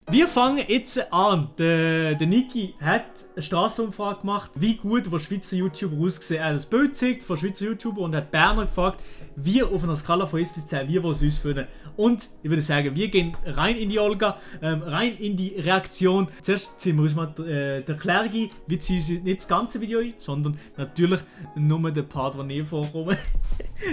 Wir fangen jetzt an. Der Niki hat eine Straßenumfrage gemacht, wie gut der Schweizer YouTuber aussehen. Er hat das Bild gezeigt von Schweizer YouTuber und hat Berner gefragt, wie auf einer Skala von 1 bis 10, wie wir es uns finden. Und ich würde sagen, wir gehen rein in die Olga, rein in die Reaktion. Zuerst ziehen wir uns mal die Erklärung ein. Wir ziehen uns nicht das ganze Video ein, sondern natürlich nur den Part, der nie vorkommt.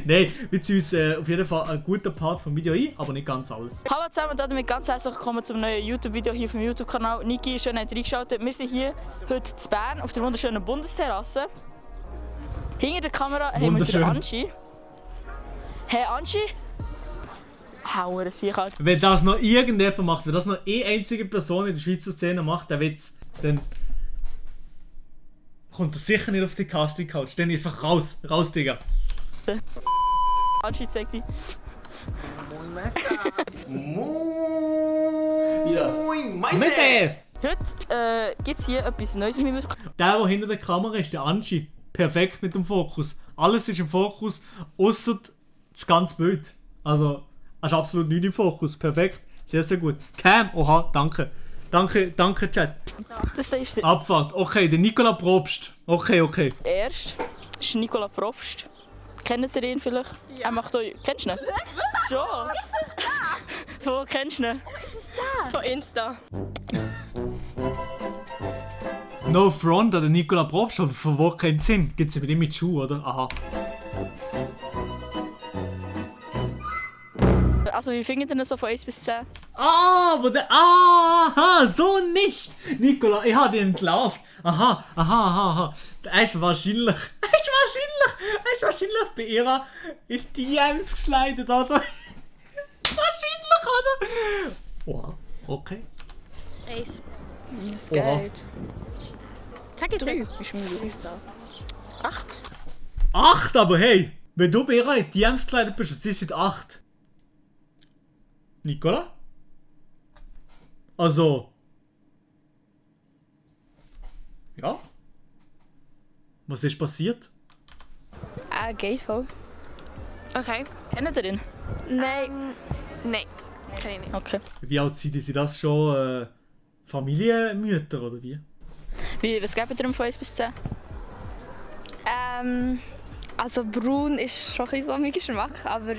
Nein, wir ziehen uns auf jeden Fall einen guten Part vom Video ein, aber nicht ganz alles. Hallo zusammen und damit ganz herzlich willkommen zum neuen YouTube-Video hier vom YouTube-Kanal. Niki, schön, dass ihr reingeschaltet. Wir sind hier heute in Bern auf der wunderschönen Bundesterrasse. Hinter der Kamera haben wir den Anschi. Hey Anschi? Hauer, sicher halt. Wenn das noch irgendjemand macht, wenn das noch eine einzige Person in der Schweizer Szene macht, der Witz, dann kommt er sicher nicht auf die Casting-Couch. Dann einfach raus, Digga. Anschi zeigt dich. Moin Meister! Moin Meister! Heute gibt es hier etwas Neues. Der hinter der Kamera ist der Anschi. Perfekt mit dem Fokus. Alles ist im Fokus, außer das ganze Bild. Also, hast absolut nichts im Fokus. Perfekt. Sehr, sehr gut. Cam, oha, danke. Danke, Chat. Das ist der Abfahrt. Okay, der Nicola Probst. Okay. erste. Das ist Nicola Probst. Kennt ihr ihn vielleicht? Ja. Er macht euch. Kennst du ihn? Schon? Wo ist das da? Wo kennst du ihn? Wo ist das da? Von Insta. No Front oder Nicola Probst, aber von wo keinen Sinn? Gibt es nicht mit Schuh, oder? Aha. Also, wie findet ihr ihn so von 1 bis 10? Aber der. Aha, so nicht! Nicola, ich habe dich entlarvt. Aha. Er ist wahrscheinlich bei ihrer in DMs geslidet, oder? Wahrscheinlich, oder? Wow, okay. Eis. Das Oha. geht. Sag jetzt 3. Ist mir übrigens da. 8. 8, aber hey! Wenn du bei ihrer in DMs geslidet bist, sie sind 8. Nicola? Also. Ja? Was ist passiert? Geht voll. Okay. Kennt ihr ihn? Nein. Nein. Kann ich nicht. Okay. Wie alt sind die? Sind das schon Familienmütter oder wie? Was gebt ihr ihm von 1 bis 10? Also braun ist schon ein bisschen so mein Geschmack, aber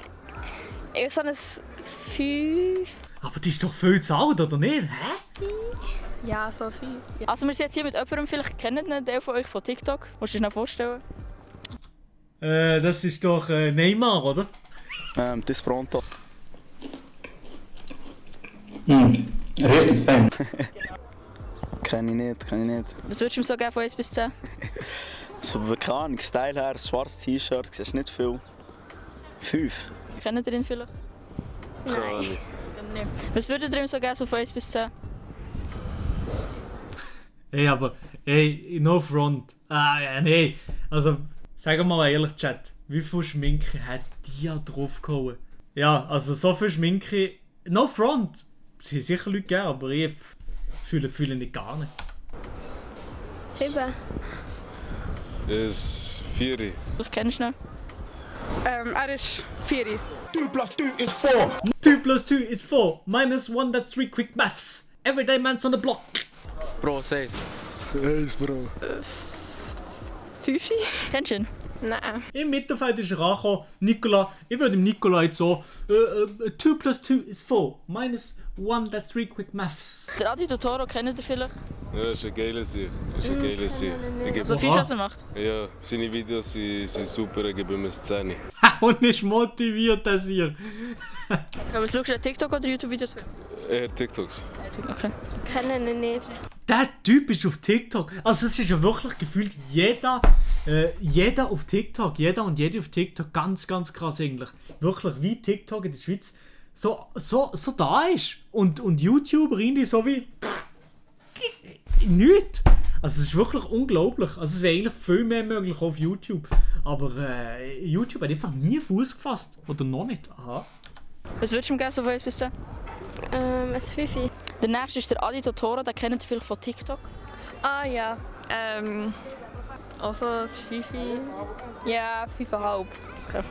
eher so ein 5. Aber die ist doch viel zu alt, oder nicht? Hä? Ja, so 5. Ja. Also wir sind jetzt hier mit jemandem, vielleicht kennt ihr den von euch von TikTok. Musst du dich noch vorstellen? Das ist doch Neymar, oder? Das Pronto. Richtig fein. Kenn ich nicht. Was würdest du ihm so geben von 1 bis 10? So keine Ahnung, Style her, schwarzes T-Shirt, siehst nicht viel. 5. Kennt ihr ihn vielleicht? Nein. Dann nicht. Was würdet ihr ihm so geben so von 1 bis 10? Ey, aber, no front. Ja, nee. Also, sag mal ehrlich, Chat, wie viel Schminke hat die drauf gehauen? Ja, also so viel Schminke, no front. Es sind sicher Leute gegeben, aber ich fühle nicht gar nicht. 7. Ist 4. Vielleicht kennst du ihn. Er ist 4. 2 plus 2 is 4. 2 plus 2 is 4. Minus 1, that's 3 quick maths. Everyday man's on the block. Bro, 6. 1, Bro. 5? Kennst du ihn? Nein. Im Mittelfeld ist er angekommen. Nicola, ich würde dem Nicola jetzt so 2 plus 2 is 4. Minus 1, that's 3 quick maths. Der Adi Totoro kennt ihr vielleicht? Ja, ist ein geiler Sieg. Ich gebe So viel, was er macht. ja, seine Videos sind super, ich gebe ihm eine 10. Und ist motiviert, das hier. Aber schaust du TikTok oder YouTube-Videos? Eher TikToks. Okay. Kennen ihn nicht. Der Typ ist auf TikTok. Also es ist ja wirklich gefühlt jeder auf TikTok, jeder und jede auf TikTok, ganz krass eigentlich. Wirklich, wie TikTok in der Schweiz so da ist. Und YouTuber irgendwie so wie nichts. Also es ist wirklich unglaublich. Also es wäre eigentlich viel mehr möglich auf YouTube. Aber YouTube hat einfach nie Fuß gefasst. Oder noch nicht. Aha. Was würdest du ihm geben so von 1 bis 10? Ein 5. Der nächste ist der Adi Totoro, den kennt ihr vielleicht von TikTok. Ah ja. Also das 5. Ja, 5,5. Okay.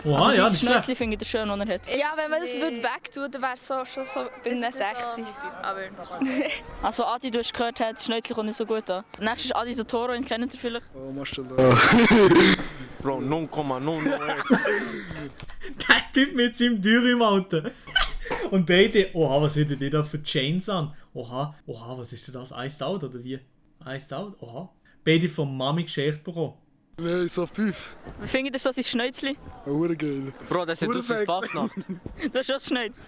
Oha, Also ja, sein das ist Schnäuzli schlecht. finde ich das schön, was er hat. Ja, wenn man das wegtut, dann wäre es schon so bei einer 6. Aber... Also Adi, du hast gehört, das Schnäuzli kommt nicht so gut an. Nächstes ist Adi Totoro, ihn kennt ihr vielleicht. Oh, Maschallah. Bro, 0,00. Der Typ mit seinem Dürüm-Auto. Und beide, oha, was hättet ihr da für Chains an? Oha, was ist denn das? Iced Out oder wie? Iced Out? Oha. Beide von Mami geschenkt bekommen. Nein, so 5. Wie findet ihr so sein Schnäuzli? Oh, geil. Bro, das sieht aus wie Fastnacht. Du hast schon das Schnäuzli.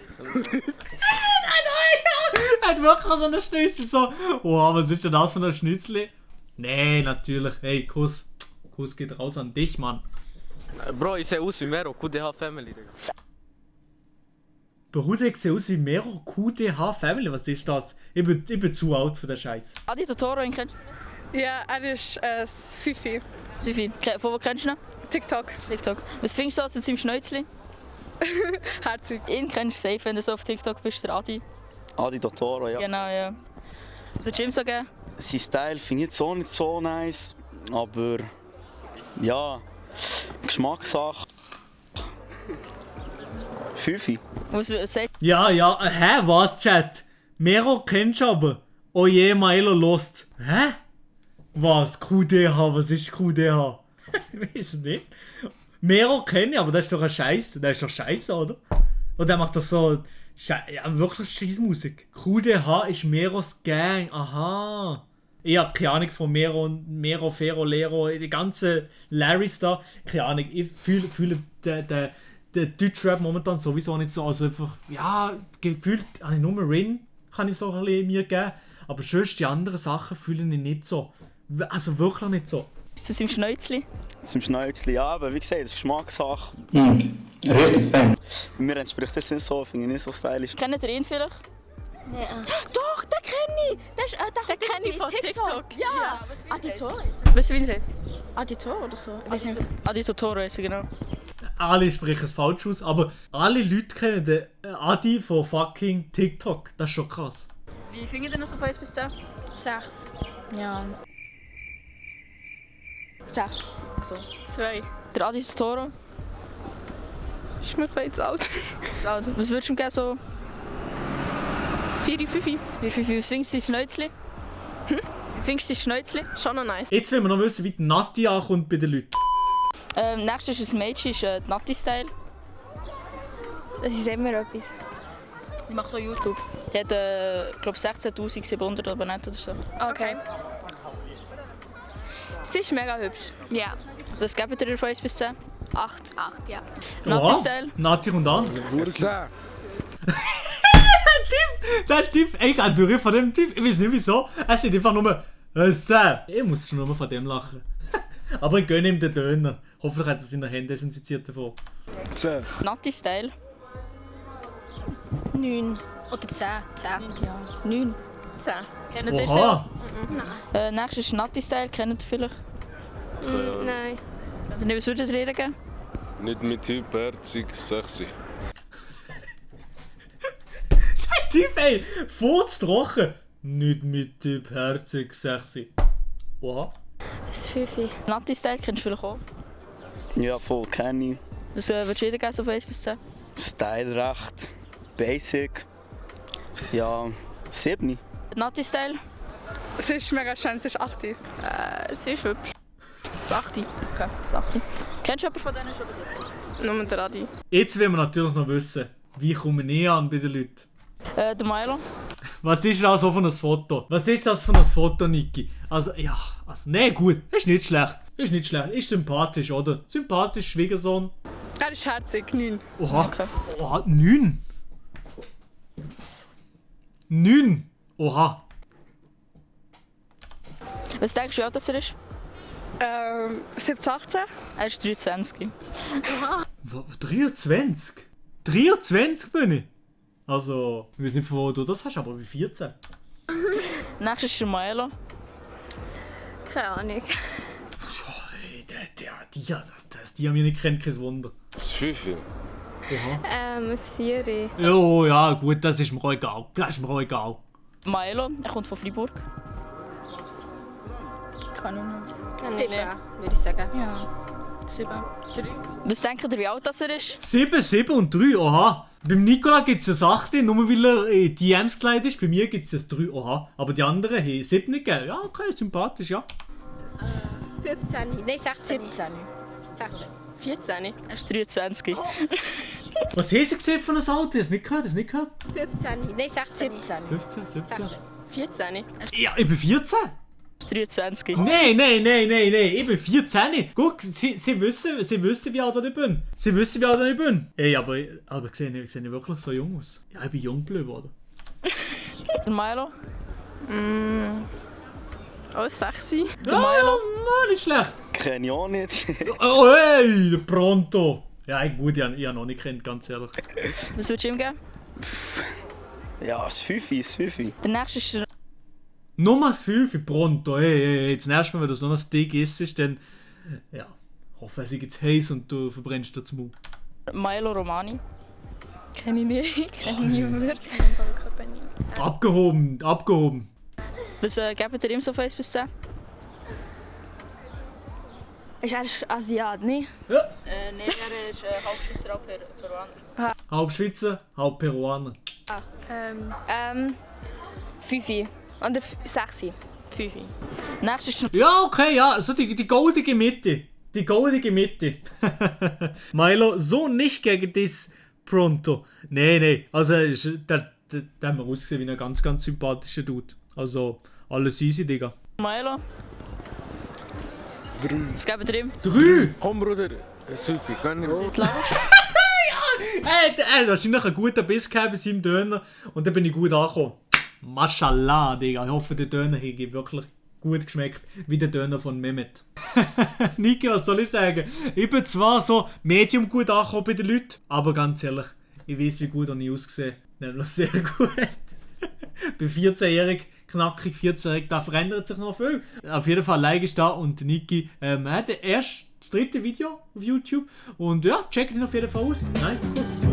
Er hat wirklich so einen Schnitzel, so. Oha, was ist denn das für ein Schnitzel? Nee, natürlich. Hey, Kuss geht raus an dich, Mann. Bro, ich sehe aus wie Mero, QDH Family. Digga. Bruder, ich sehe aus wie Mero QDH Family. Was ist das? Ich bin zu alt für den Scheiß. Adi Totoro, ihn kennst du? Ja, er ist Fifi. Sophie, von wo kennst du ihn? TikTok. TikTok. Was findest du zu seinem Schnäuzli? Herzig. Ihn kennst du safe, wenn du so auf TikTok bist, der Adi. Adi Totoro, ja. Genau, ja. Was würdest du ihm sagen? Sein Style finde ich jetzt auch nicht so nice, aber ja, Geschmackssache. 5. Was sagt Ja, hä, was, Chat? Mero kennst du aber. Oh je, Milo Lost. Hä? Was? QDH, was ist QDH? Ich weiß nicht. Mero kenne ich, aber das ist doch ein Scheiß. Der ist doch scheiße, oder? Und der macht doch so. Ja, wirklich Scheissmusik. QDH ist Meros Gang, aha. Ich hab keine Ahnung von Mero, Fero, Lero, die ganzen Larrys da. Keine Ahnung, ich fühle den Deutschrap momentan sowieso nicht so. Also einfach, ja, gefühlt habe ich nur Rin, kann ich so ein bisschen mir geben. Aber sonst die anderen Sachen fühle ich nicht so. Also wirklich nicht so. bist du seinem Schnäuzli? Zum Schnäuzli, ja, aber wie gesagt, das ist Geschmackssache. Richtig fein. Mir entspricht das nicht so, finde ich nicht so stylisch. Kennt ihr ihn vielleicht? Nein. Doch, den kenne ich! Den kenne ich von TikTok. Ja! Adi Toro? Weißt du, wie er heißt? Adi Toro oder so? Ich weiß nicht. Adi Totoro heisst er, genau. Alle sprechen es falsch aus, aber alle Leute kennen den Adi von fucking TikTok. Das ist schon krass. Wie findet ihr noch so von 1 bis 10? 6. Ja. 6. Also, 2. der Adi Totoro. Ist mir ein zu alt. Also, was würdest du ihm geben, so 4, 5. wie viel findest du sein Schnäuzli? Wie findest du sein Schnäuzli? Schon noch nice. Jetzt wollen wir noch wissen, wie die Nati ankommt bei den Leuten. Nächstes ist ein Mädchen, ist die Nati-Style. Das ist immer etwas. Die macht auch YouTube. Die hat, glaube 16'700 Abonnenten oder so. Okay. Sie ist mega hübsch. Ja. Also, was gebt ihr von 1 bis 10? 8. 8, ja. Nati-Style. Nati kommt an. Hure Der Typ, ey, ich berührt von dem Typ. Ich weiß nicht wieso. Er sieht einfach nur, ich muss schon nur von dem lachen. Aber ich gönne ihm den Döner. Hoffentlich hat er seine Hände desinfiziert davon. 10. Nati-Style. 9. Oder 10. 10. Ja. 9. 10. Kennt ihr sie? Oha! Nächstes ist Nati-Style. Kennt ihr vielleicht? Nein. Dann was würdet ihr reden geben? Nicht mit Typ, herzig, sexy. Typ, ey, furztrocken. Nicht mit Typ herzig, sexy. Oha. Das ist 5. Nati-Style kennst du vielleicht auch. Ja, voll kenne ich. Was würdest du reden geben, so von 1 bis 10? Style recht basic. Ja, 7. Nati-Style? Es ist mega schön, es ist 8. Sie ist hübsch. 8. Okay, das 8. Kennst du jemanden von denen schon bis jetzt? Nur der Adi. Jetzt wollen wir natürlich noch wissen, wie komme ich an bei den Leuten. Der Milo. Was ist das so von ein Foto? Was ist das von ein Foto, Niki? Also, ja, nee, gut, ist nicht schlecht. Ist nicht schlecht, ist sympathisch, oder? Sympathisch, Schwiegersohn. Er ist herzig, 9. Oha, Okay. oha, 9. 9. Oha. Was denkst du, wie alt er ist? 17, 18. Er ist 23. 23? 23 bin ich? Also, ich weiß nicht, von wo du das hast, aber wie 14. Nächstes ist der Milo. Keine Ahnung. Die haben wir nicht kennt, kein Wunder. Das 5. Das 4. Oh ja, gut, das ist mir auch egal. Das ist mir auch egal. Milo, er kommt von Freiburg. Kann ich nicht. 7, würde ich sagen. Ja. 7. 3. Was denkt ihr, wie alt das er ist? 7, 7 und 3, oha. Beim Nikola gibt es ein 8, nur weil er in DMs gekleidet ist. Bei mir gibt es ein 3, oha. Aber die anderen haben 7 gegeben. Ja, okay, sympathisch, ja. 15. Nein, 16. 16. 14. Er ist 23. Was haben sie gesehen von einem Auto? Hast du nicht gehört? 15. Nein, 16. 15, 17? 14. Ja, ich bin 14. 23. Nein, ich bin 14. Guck, sie wissen, wie alt ich bin. Sie wissen, wie alt ich bin. Ey, aber sehe ich wirklich so jung aus? Ja, ich bin jung geblieben, oder? Der Milo? Oh, 6. Ja, Mann, nicht schlecht. Kenne ich auch nicht. Oh, hey, der Pronto. Ja, gut, ich habe noch nicht kennt, ganz ehrlich. Was würdest du ihm geben? Ja, das 5, das 5. Der nächste ist der Nummer 5 Pronto. Hey, das nächste Mal, wenn du so ein Steak isst, dann. Ja, hoffe, es ist heiß und du verbrennst das Maul. Milo Romani. Kenne ich nicht. Kenne ich niemanden. Abgehoben. Was gebt ihr ihm so von 1 bis 10? Ist er Asiat, nicht? Nein, er ist halb Schweizer, halb Peruaner. Halb Schweizer, halb Peruaner. 5. Und 6. 5. Nächstes ist der Ja, okay, ja, so die goldige Mitte. Die goldige Mitte. Milo, so nicht gegen das Pronto. Nee, also der hat mir ausgesehen wie ein ganz, ganz sympathischer Dude. Also, alles easy, Digga. Milo. 3. Was gebt ihr ihm? 3! Komm, Bruder, Süffi, kann nicht. Klaus? Er hat wahrscheinlich einen guten Biss gehabt bei seinem Döner und dann bin ich gut angekommen. Mashallah, Digga. Ich hoffe, der Döner hat wirklich gut geschmeckt, wie der Döner von Mehmet. Niki, was soll ich sagen? Ich bin zwar so medium gut angekommen bei den Leuten, aber ganz ehrlich, ich weiß, wie gut ich aussehe. Nämlich sehr gut. Bei 14-jährig, knackig 14-jährig, da verändert sich noch viel. Auf jeden Fall, Like ist da und Niki hat erst das 3. Video auf YouTube. Und ja, checkt ihn auf jeden Fall aus. Nice, Kuss.